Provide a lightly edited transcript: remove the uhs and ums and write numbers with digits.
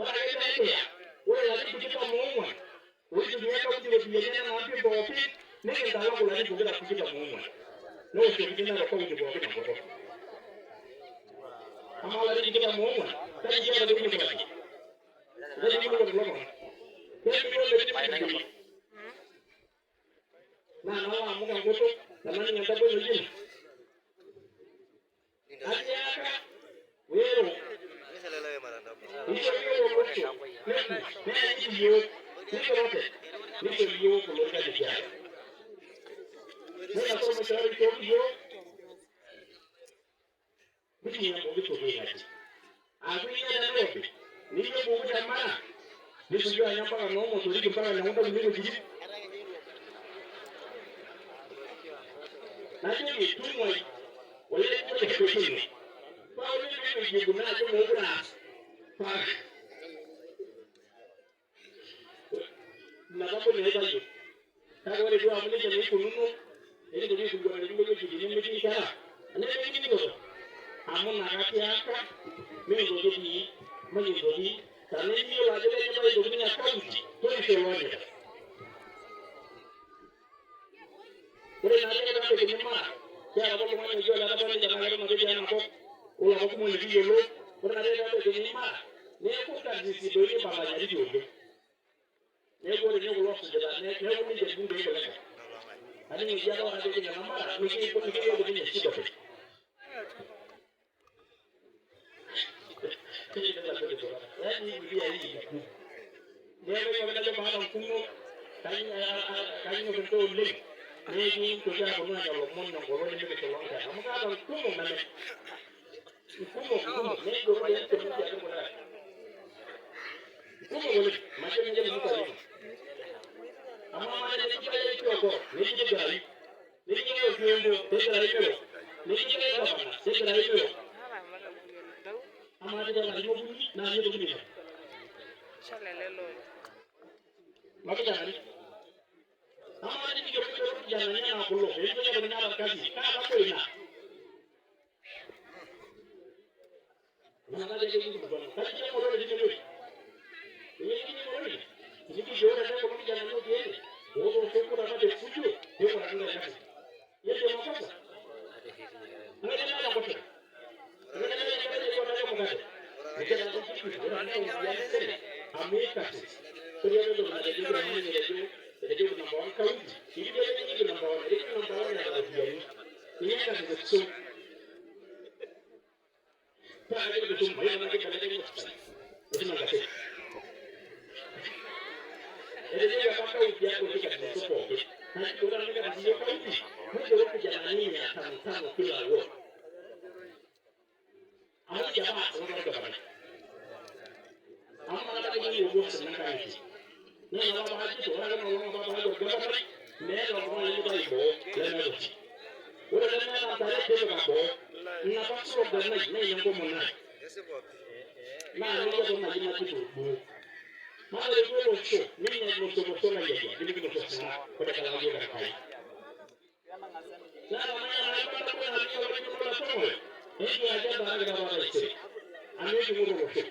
Ore ake peekiya, ore ilarin tikitam oong'uan oitumia kaunti iropiyiani ena ampi pookin nikintalaku ilarin pokira tikitam oong'uan neoshokini Narok kaunti pookin enkutuk. Amaa ilarin tikitam oong'uan kaji kiata tokitin? Kaji kipuo kulo tung'anak? Kemiyiolo metii. Naa nalo amuk enkutuk tenaning entaboi naijo ina. Atiaka wero isho iyiook olosho neku neyanyit iyiook nikirote nisho iyiook olorika likiata. Nena ormushaara oishooki iyiook nikinya pooki toki natii. Aaku inya te Nairobi, nijo epuku te Mara, nisuju anya mpaka noo motorik mpaka nekunda kulie wuejitin. Najoki tung'uai olee lijo ole ino. Paa ore pee ijibu naa ajo mookure aas. Paa ina kampuni aitayio. Kake ore duo amu nejia naa ikununo, nikintoki aikilikuan kulie wuejitin nemetii nkera, nemekining'ito amu ina katiaka mikintoki dii mikintoki tenimiyiolo ajo kenyitai intokitin e county torisho iloonyita. Ore ina ake peepikini Mara, kiata apa oltung'ani oji ole Tapani tenaa keton ake etii ena kop, olapa kumok likiyiolo, ore ina ake peepikini Mara, neeku karsisi doi neibalakanyarieki oleng. Neeku ore ninye kulo oosujita neeku ninche irbungei kulikae. Aning eji ake ore ake nena Mara nikiyoki ninye shida openy. Yaani hii Biblia hii ni ngumu. Neeku ake najo maata nkumok kanyor intae oleng. Nikintoki aponu aanya lomon enkolong nimikishula onkera amu kaata nkumok neme nkumok nkumok neigero doi ntokitin tiatua kulikae. Nkumok oleng majo ninye kelimu taarifa. Amu amaa teneji Kioko neji Garayu Neji Olkiombo kegira Imero, neji Gavana kegira Imero. Amaa tiatua ilarin okuni naa kainyioo toki nina? Lorkijanani. Amaa tenikijo peigero irkijanani anaa kulo pee mitoki atoni meeta orkasi, kaa tabo ina? Ina najo ake kinkilikuana, kaji eng'orore tinewueji? Ewueji ning'orore? Nikijo ore ake kulo kijanani otii ene otoosho kura apa te fujo neing'urakini orkasi. Yesu emakosa? Ore meeta enkoshoke. Ore meeta enkerai nayieu emukate. Ninche taa kijibu ore amu kaunti ang sere amu ikarsis. Ore apa entoki natejoki amu ninye etejo etejoki number one county, ikijo etejoki number one, etejoki number one eeta iropiyiani. Ninye enkasis e Kisumu. Paa kajo Kisumu, mayiolo tenaa kibelekenye opisani. Etii ina gazeti. Etejoki apa kaunti ang oshi karsisisho pookin. Najo ore amu ikarsisisho kaunti, nigero irkijanani mia tano tano kila ward. Amu jamaa kulo lorgavanai. Amu inakata kining obo osina nkang'itie. Naa ina apa paajito ore ake ina olong apa paaku orgavanai, meeta oltung'ani limitayu boo lemeeta oshi. Ore lemeeta ntare tipika boo. Ina apa slogan ai naa ina enkomono ai. Naa nejia doi naaji najito duo. Mataretu olosho nikinya olosho lai aja nimikinosu osina otegelaka iyiook Enkai. Naa tenaa enaipang'a duo natii oltung'ani ole Tomoyo, ekiaja ntare kita taisere amu eking'or olosho.